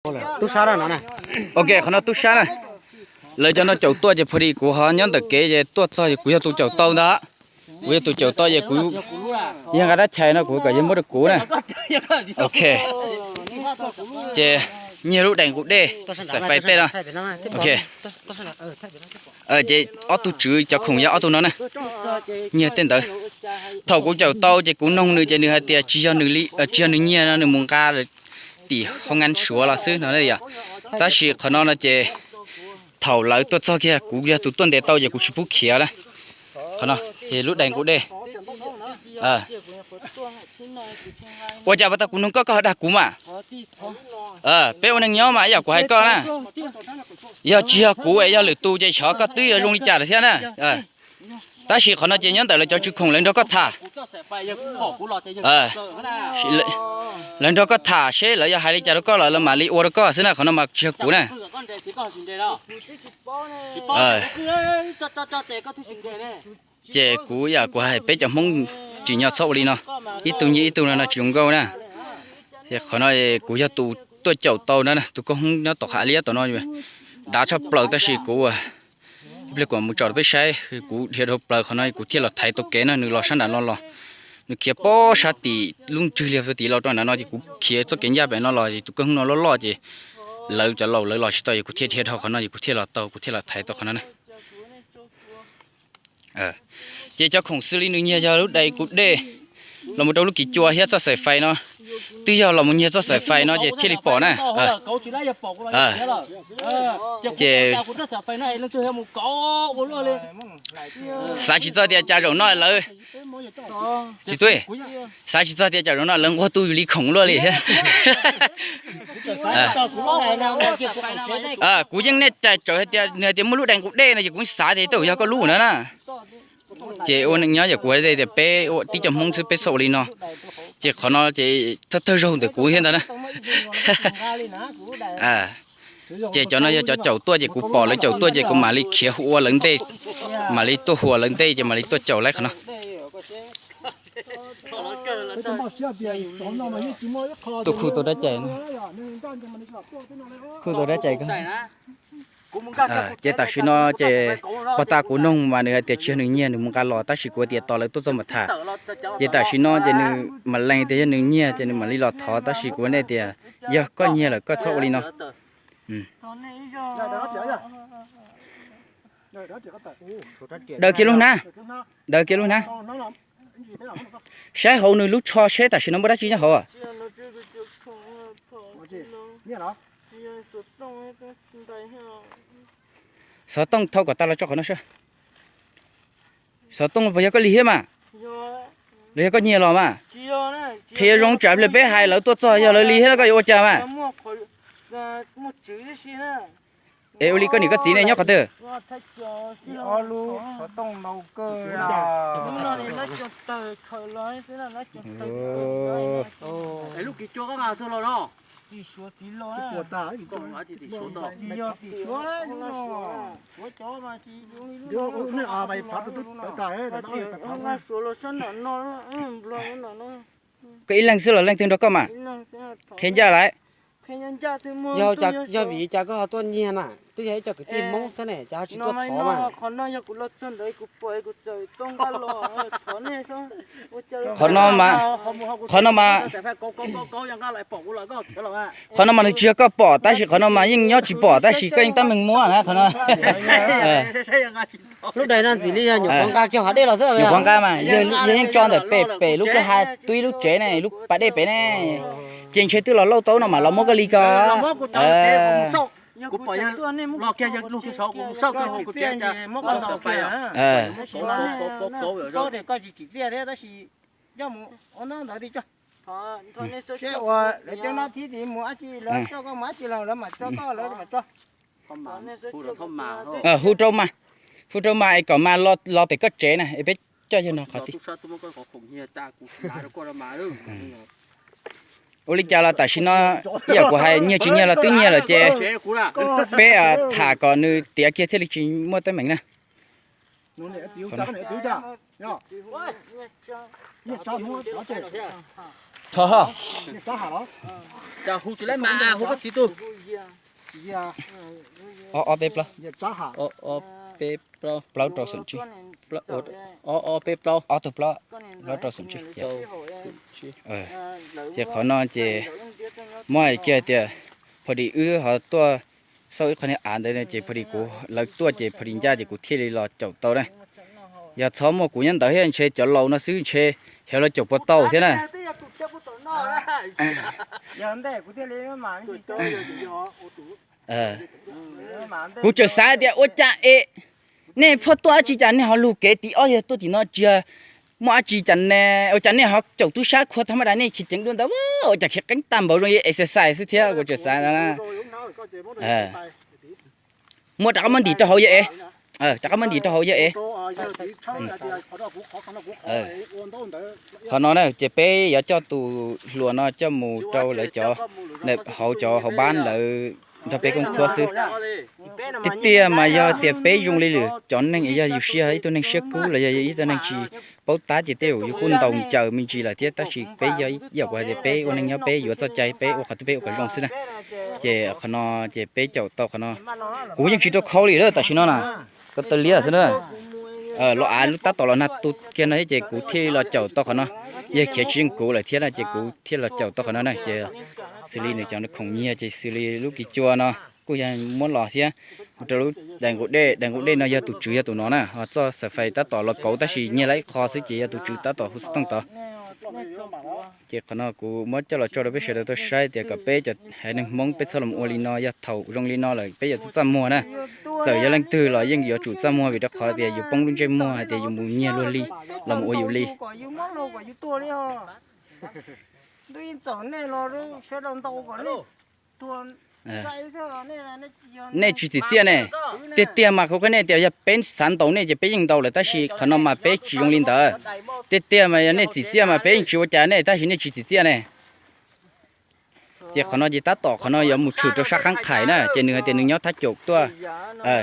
Tub sab no, ok, qhov no tub sab na. Lawv cov no caum tuaj ces pha di kuv ho nyob ntawm kev ces tuaj txog ces kuv yog tus caum tau ntag. Kuv yog tus caum tau ces kuv yog nqa dab chais no kuv kom yog muab rau kuv na. Ok, ces nyiag lub dais nqus dej, xaim fais tej no. Ok, ces ob tug tswv cov khoom yog ob tug no na. Nyiag tej ntawd. Thaum kuv caum tau ces kuv noog nws ces nws hais tias tsis yog nws li, tsis yog nws nyiag no, nws mus nqa tim hoo ngan Suav los xwb no yom. Tab sis qhov no no ces thaum lawv tuaj txog kiag kuv yog tus tuaj ntes tau ces kuv tsis pub khiav na. Qhov no ces lub dais nqus dej. Ua cas pas tau kuv noog koj koj ho dag kuv mas? Peb ua neej nyob mas ib yam kuv hais koj na. Yog tsis yog kuv es yog lwm tus ces xyov koj twb yuav zoo li cas lawm thiab na. Tab sis qhov no ces nyob ntawm lawv cov tswv khoom lawv nrog koj tham. Lawv nrog koj tham seb lawv yog hais li cas rau koj los lawv mam li ua rau koj xwb na, qhov no mas tsis yog kuv na. Ces kuv yam kuv hais peb cov Hmoob tsim nyog txhob ua li no, ib tug nyiag ib tug no no tsis zoo nkauj na. Qhov no kuv yog tus tuaj caum tau na, tus koob hmoov nyob tom qab liab tom no dav tshaj plaws tab sis kuv ib pliag kuv mam mus tsom rau peb saib, kuv dhia dhau plaws qhov no kuv thiaj los thaiv tau kev na, nws los sab nram no los, nws khiav pob sab tim lub ntswg liag tim los rau nram no ces kuv khiav txoj kev ncaj pem no los tus koob hmoov no loj loj ces lawv cov laus lawv los tsis tau ces kuv thiaj dhia dhau qhov no ces kuv thiaj los tau, kuv thiaj los thaiv tau qhov no na. Ces cov khoom xws li nws nyiag yog lub dais nqus dej los mus rau lub kis cua thiab txoj xaim fais no, twb yog los mus nyiag txoj xaim fais no ces thiaj li pom na. Ces xav tsis txog tias cas zaum no lawv, txiv tub, xav tsis txog tias cas zaum no lawv nquag tu yus li khoom luaj li thiab. Kuv yeej nej cais tsawv hais tias nws hais tias muaj lub dais nqus dej no ces kuv xav tias tej zaum yog koj lub na na. Ces ua neej nyob yam kuv hais tias peb ua tib co Hmoob xwb peb txhob ua li no. Ces qhov no ces thawj thawj zaug ntawm kuv thiab ntag na. Ces cov no yog cov caum tuaj ces kuv pom lawv caum tuaj ces kuv mam li khiav hu ua lawv ntej, mam li tuaj hu ua lawv ntej ces mam li tuaj caum lawv qhov no. Tuaj khu tau dab cai, khu tau dab cai. Ces tam sim no ces pog tas kuv noog mas nws hais tias tsis yog nws nyiag, nws mus nqa los tab sis kuv tias tos lawv tuaj txog mam tham. Ces tam sim no ces nws mam lees tias yog nws nyiag ces nws mam li los thov tab sis kuv nej tias yog koj nyiag lawm koj txhob ua li no. Daws kiag lub hnab, daws kiag lub hnab. Saib hauv nws lub tsho seb tam sim no muaj dab tsi nyob hauv. Xov tooj thau kom tas los tso qhov no seb. Xov tooj puas yog koj li thiab mas? Los yog koj nyiag los mas? Qhia zoo tsam pliag peb hais lawv tuaj txog yog lawv li thiab no koj yuav ua cas mas? Es ua li koj niam koj txiv ne nyob qhov twg? Koj ib leeg xwb los leej twg nrog koj mas? Qhia ncaj lawm. Yog vim li cas koj ho tuaj nyiag mas? Twb yog ib co kwv tij Hmoob xwb ne, cas ho tsis tuaj thov mas? Qhov no mas, qhov no mas, qhov no mas nws tsis yog koj pom tab sis qhov no mas yeej nyob tsis pom tab sis koj yeej tab meeg muab na qhov no. Lub dais no ntxim li yog nyuam qhuav nqa kiag hav dej los xwb. Nyuam qhuav nqa mas yog yeej tso ntawm pem pem lub kwj ha twb ib lub tsev ne, lub pas dej pem ne. Ces ntshe twb los lauj tau no mas los muab koj li ko. Lawv cov no thiab tim mus dab tsi, lawv coj koj mas lawv mam tso. Hu rau mas, hu rau mas es kom mas los pem koj tsev na es peb coj yawg no qhov twg. Ua li cas los tam sim no ib yam kuv hais nyiag tsis nyiag los twb nyiag lawm ces peb tham kom nws tiav kiag thiaj li tsis muaj teeb meem na. Tho, hu tsis laib mas hu koj txiv tug. Ob ob peb plaub, ob ob peb plaub, plaub rau xoom tsib, ob ob peb plaub, ob tug plaub, plaub rau xoom tsib. Ces qhov no ces muab hais kiag tias, pha dis wb ho tuaj xauj ib qho niag av ntawd ces pha dis kuv, lawv tuaj ces pha dis ncaj ces kuv thiaj li los caum tau na. Yog txhob muaj kuv nyob ntawd thiab ntshe cov laus no xwb ntshe xyov los caum puas tau thiab na. Kuv tseem xav tias ua cas es nej pheej tuaj dab tsi cas nej ho lug kev tim ob yog tuaj tim no tsis yog muaj dab tsi cas ne, ua cas nej ho caum tub sab khua tag maj das nej khiav ceev dua ntawd ua cas khiav qeeb tag npaum zoo li exercise xwb thiab kuv tseem xav no na. Muab rov qab muab ntim rau hauv yog es, rov qab muab ntim rau hauv yog es. Qhov no na ces peb yuav coj tus hluas no coj mus rau lawv cov, hauv cov hauv npab lawv nrog peb koob khuab xwb. Tiag tiag mas yog tias peb zoo li lwm cov neeg es yog yus siab ib tug neeg siab kub los yog ib tug neeg tsis paub tab ces tej zaum yus kuj ntaus ncaws me ntsis lawm thiab, tab sis peb yog ib yam kuv hais tias peb ua neeg nyob peb yuav txoj cai peb ua qhov twg peb ua kom zoo xwb na. Ces qhov no ces peb caum tau qhov no. Kuv yeej tsis rau khau li lawm tam sim no na, ko taw liab xwb na. Los av lub tab tom los nag tu kiag no thiab ces kuv thiaj li los caum tau qhov no. Yog khiav tsis yeej kuv lawm thiab na ces kuv thiaj los caum tau qhov no na ces xws li nws cov khoom nyiag ces xws li lub kis cua no kuj yog muab los thiab. Mus rau lub daim nqus dej, daim nqus dej no yog tus tswv yog tus no na, ho txoj xaim fais tab tom los kauv tab sis nyiag lawm ib qho xwb ces yog tus tswv tab tom hu xov tooj tod. Ces qhov no kuv muab coj los tso rau peb sawv daws tau saib tias kom peb cov haiv neeg Hmoob peb txhob los ua li no, yog thaum zoo li no lawm peb yuav txaj muag na. Txawm yog leej twg los yeej yuav tsum txaj muag vim rau qhov tias yus poob lub ntsej muag hais tias yus mus nyiag luag li, los mus ua yus li. Nej tsis txim txiaj ne. Tiag tiag mas kuv qhia nej tias yog peb xav ntaus nej ces peb yeej ntaus lawm tab sis qhov no mas peb tsis zoo li ntawd. Tiag tiag mas yog nej txim txiaj mas peb yeej tsis ua cas nej tab sis nej tsis txim txiaj ne. Ces qhov no ces tab tom qhov no yuav mus tshwm rau sab qab qhais na ces nws hais tias nws nyob thab caum tuaj.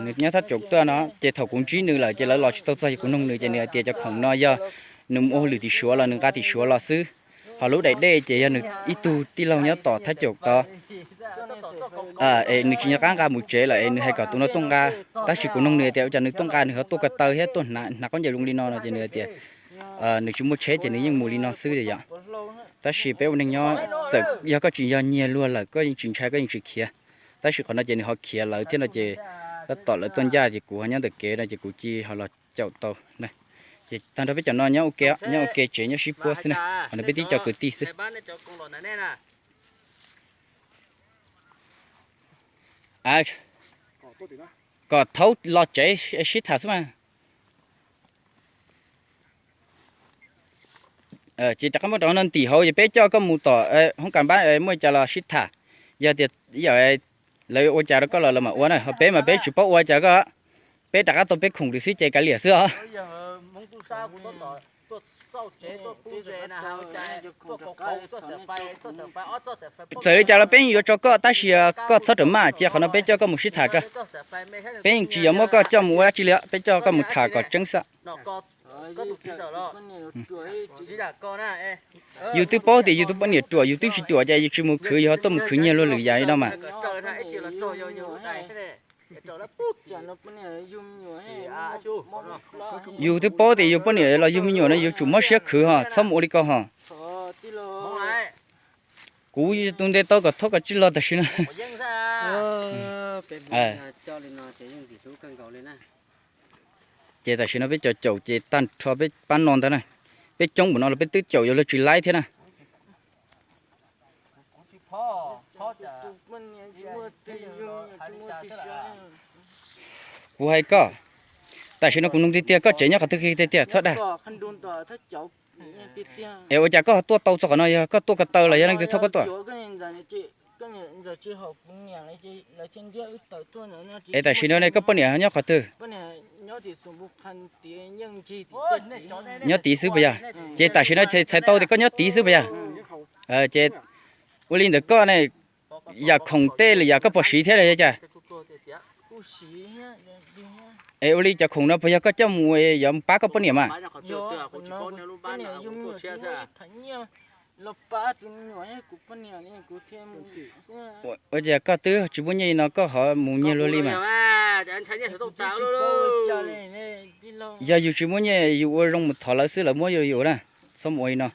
Nws nyob thab caum tuaj no ces thaum kuv ntsib nws lawm ces lawv los tsis tau txog ces kuv noog nws ces nws hais tias cov khoom no yog nws mus ua hauj lwm tim Suav los nws nqa tim Suav los xwb. Ho lub daim dej ces yog nws ib tug tij laug nyob tom thab caum tod es nws tsis nco qab nqa mus tsev lawm es nws hais kom tus no tuaj nqa. Tab sis kuv noog nws tias ua cas nws tuaj nqa nws ho tuaj ko taw thiab tuaj hnav qaub ncaws zoo li no no ces nws hais tias nws tsis muaj tsheb ces nws yeej mus li no xwb li yom. Tab sis peb ua neeg nyob txawm yog koj tsis yog nyiag luag lawm koj yeej tsis ntshai koj yeej tsis khiav. Tab sis qhov no ces nws ho khiav lawv thiab no ces tab tom lawv tuaj ncaj ces kuv ho nyob ntawm kev no ces kuv cia ho los caum tau. Ces tag nrho peb cov no nyob ua ke tsev nyob sib puab xwb na, qhov no peb tib co kwv tij xwb. Kom thaub los tsev sib tham xwb mas. Ces rov qab muab rau no ntim hauv ces peb coj koj mus tom hoob kas npab muaj cas los sib tham. Yog tias lawv ua cas rau koj los lawv mam ua na, ho peb mas peb tsis paub ua cas koj. Peb rov qab tau peb khoom lwm xwb ces kav liam xwb os. Txawm li cas los peb yeej yuav tso koj tab sis koj txhob rawm maj cia qhov no peb coj koj mus sib tham tso. Peb yeej tsis yuav muab koj coj mus ua dab tsi li, peb coj koj mus tham kom tseeb xwb. Yus twb paub tias yus tus poj niam ruam, yus twb tsis ruam ces yus tsis mus khwv, yus ho tuaj mus khwv nyiag luag lwm yam li no mas. Yus twb paub tias yus poj niam los yug me nyuam no yus tsum mob siab khwv ho txhob mus ua li ko ho. Kuv tus nte tau kom thaub kom tsij los tam sim no. Ces tam sim no peb cov caum ces tag nrho peb pab no ntag na. Peb coob npaum no los peb twb caum yuav luag tsis laib thiab na. Kuv hais koj, tam sim no kuv nug tiag tiag koj tsev nyob qhov twg tiag tiag txhob dag. Es ua cas koj ho tuaj tau txog qhov no, yog koj tuaj ko taw los yog leej twg thauj koj tuaj? Es tam sim no ne koj poj niam nyob qhov twg? Nyob tid xwb puas yog? Ces tam sim no txhais tau tias koj nyob tid xwb puas yog? Ces ua li ntawd koj ne, yam khoom tej lawm yam koj puas siv thiab los yog cas? Es ua li cov khoom no puas yog koj coj mus yuav pab koj poj niam mas? Los pab tus me nyuam, kuv poj niam li kuv thiaj mus. Ua cas koj twb tsis muaj nyiaj li no koj ho mus nyiag luag li mas? Yog yus tsis muaj nyiaj yus ua zoo mus thov lawv xwb lawv muab yus na. Txhob mus ua li no.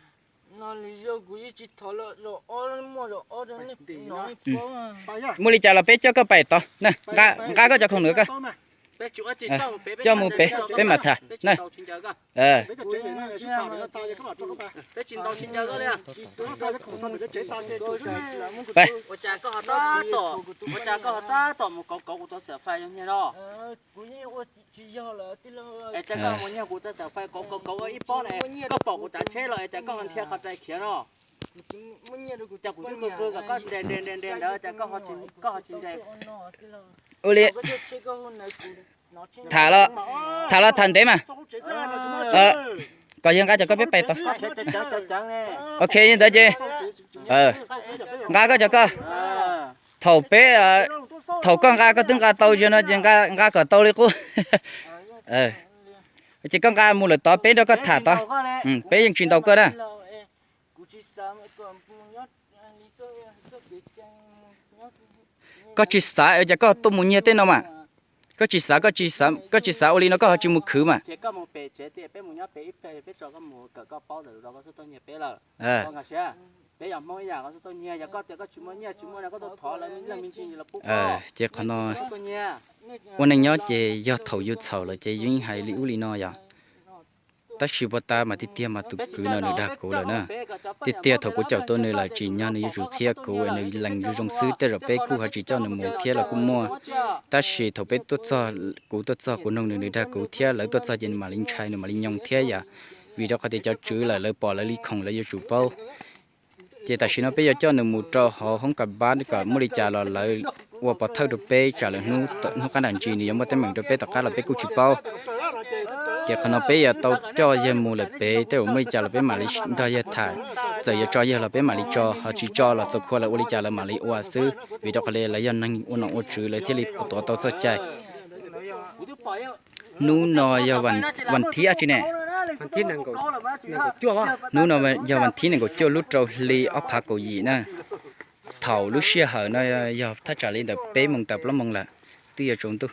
Muaj li cas los peb coj koj pais tod na, nqa koj cov khoom nws koj coj mus pem peb mam tham na. Ua li, tham los tham ntev mas. Kom yawg nqa cov koj peb pais tod. Ok, yog ntawd ces nqa koj cov koj. Thaum peb, thaum koj nqa koj twb nqa tau zaum no ces nqa kom tau li qub. Ces koj nqa mus lawm tod peb nrog koj tham tod. Peb yeej tsis ntaus koj na. Koj tsis xav ua cas koj tuaj mus nyiag tej no mas. Koj tsis xav, koj tsis xav ua li no koj ho tsis mus khwv mas. Ces qhov no ua neej nyob ces yog thaum yus txhaum lawm ces yus yeej hais li ub li no yom. Tab sis puag ta mas tiag tiag mas tus kwv no nws dag kuv lawm na. Tiag tiag thaum kuv caum tau nws lawm tsim nyog nws yuav tsum qhia kuv es nws lees zoo zoo xwb, tej zaum peb kuj ho tsis coj nws mus thiab los kuj muaj. Tab sis thaum peb tuaj txog, kuv tuaj txog kuv nug nws, nws dag kuv thiab lawv tuaj txog ces nws mam li ntshai nws mam li nyoo thiab yom. Vim rau qhov tias cov tswv lawm lawv pom lawv li khoom lawv yuav tsum paub. Ces tam sim no peb yuav coj nws mus rau hauv hoob kas npab kom muaj li cas los lawv ua pov thawj rau peb tsam lawv hnub qab nram ntsis nws yuav muaj teeb meem rau peb tom qab los peb kuj tsis paub. Ces qhov no peb yuav tau coj yawg mus lawm pem tej zaum muaj li cas los peb mam li nrog yawg tham. Txawm yuav tso yawg los peb mam li tso, ho tsis tso los txaus khua lawv ua li cas lawv mam li ua xwb, vim rau qhov li lawv yog neeg ua nom ua tswv lawv thiaj li tuav tau txoj cai. Hnub no yog vas thib dab tsi ne? Hnub no yog vas thib nees nkaum cuaj lub rau hli ob phav kaum yim na. Thaum lub sij hawm no yog thaj tsam li ntawm peb moos tas plaub moos lawm, twb yuav tsaus ntuj.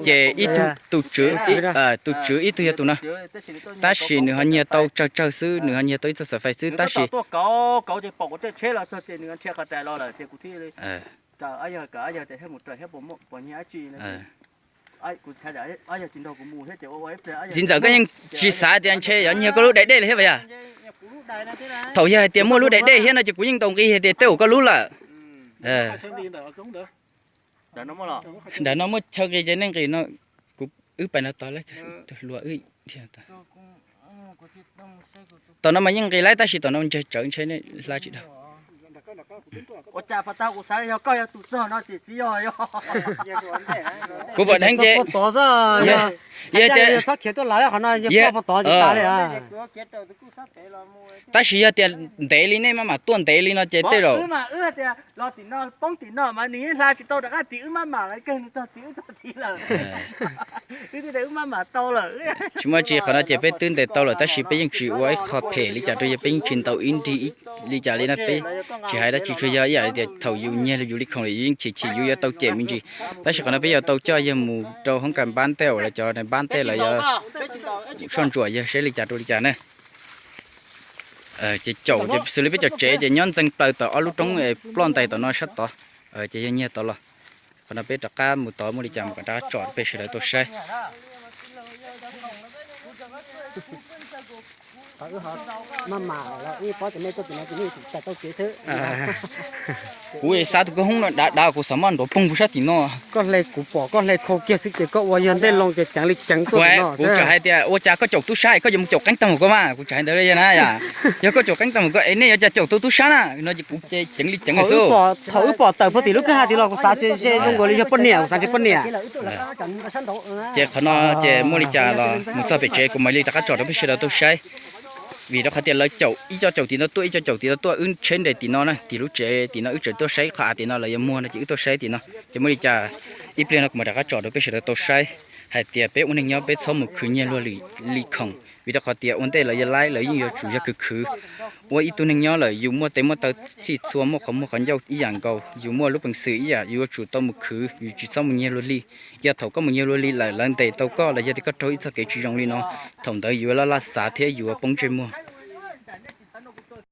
Ces ib tug, tus tswv, tus tswv ib tug yog tus no, tab sis nws ho nyiag tau tsawg tsawg xwb, nws ho nyiag tau ib txoj xov fais xwb tab sis txiv ntxawm koj yeej tsis xav tias ntshe yuav nyiag koj lub daim dej li thiab puas yog? Thaum yog hais tias muaj lub daim dej thiab no ces kuv yeej tau nqi hais tias tej zaum koj lub lawm. Ntawm no muaj chaw nqis ces nej nqis no, kuv wb pais no tos lawm, tus hluas wb. Tom no mas yeej nqis lawm tab sis tom no ntseg tsawv ntshe nej hla tsis dhau. Kuv pom dheev ces, yog tias, tab sis yog tias ntev li nej maj mam tuaj ntev li no ces tej zaum tsis muaj tsi, qhov no ces peb twb ntes tau lawm tab sis peb yeej tsis ua ib qho phem li cas rau yawg, peb yeej tsis ntaus ib nrig li cas li na, peb tsis hais dab tsi, tsuas yog ib yam li tias thaum yus nyiag yus li khoom lawm yus yeej chim chim yus yuav tau cem me ntsis. Tab sis qhov no peb yuav tau coj yawg mus rau hoob kas npab tej uas lawv cov npab tej lawv yuav soj ntsuam yawg seb li cas rau li cas na. Ces caum ces xws li peb cov tsev ces nyob ntxeev plaws tom ob lub roob ploj ntais tom no sab tod, ces yog nyiag tod los. Qhov no peb rov qab mus tod muaj li cas mus kom rov qab tsom peb sawv daws tuaj saib. Kuv xav tus koj hoob no dav dav kuv xav maj nrov poog puag sab tim no. Koj hle kuv pom koj hle khau kiag xwb ces koj ua yog ntej loo ces ceev li ceev tuaj no. Kuv tsuas hais tias ua cas koj caum tub sab koj yuav mus caum qeeb tag mus koj mas, kuv tsuas hais ntawd li na yom. Yog koj caum qeeb tag mus koj es nej yuav cas caum tau tub sab na no ces kuv ces ceev li ceev xwb. Thaum wb pom tawm puag tim lub kwj ha tid los kuv xav zoo nkaus li yog poj niam, kuv xav ntshe poj niam. Ces qhov no ces muaj li cas los mus txog pem tsev kuv mam li rov qab tsom rau peb sawv daws tau saib. Vim rau qhov tias lawv caum ib co caum tim no tuaj, ib co caum tim no tuaj, wb tsheb nres tim no na, tim lub tsev tim no wb tseem tuaj saib qhov av tim no lawv yuav muag no ces wb tuaj saib tim no. Ces muaj li cas ib pliag no kuv mam rov qab tsom rau peb sawv daws tau saib hais tias peb ua neeg nyob peb txhob mus khwv nyiag luag li khoom. Vim rau qhov tias ua ntej lawv yog laib, lawv yeej yuav tsum yog khwv khwv. Ua ib tug neeg nyob lawm yus muaj tes muaj taw txhij txhua, muaj qhov muag qhov ncauj ib yam nkaus, yus muaj lub peev xwm ib yam, yus yuav tsum tau mus khwv, yus tsis txhob mus nyiag luag li. Yog thaum koj mus nyiag luag li lawm, lawv ntes tau koj los yog tias koj raug ib txoj kev tsis zoo li no, thaum ntawd yuav laj laj xav thiab yuav poob ntsej muag.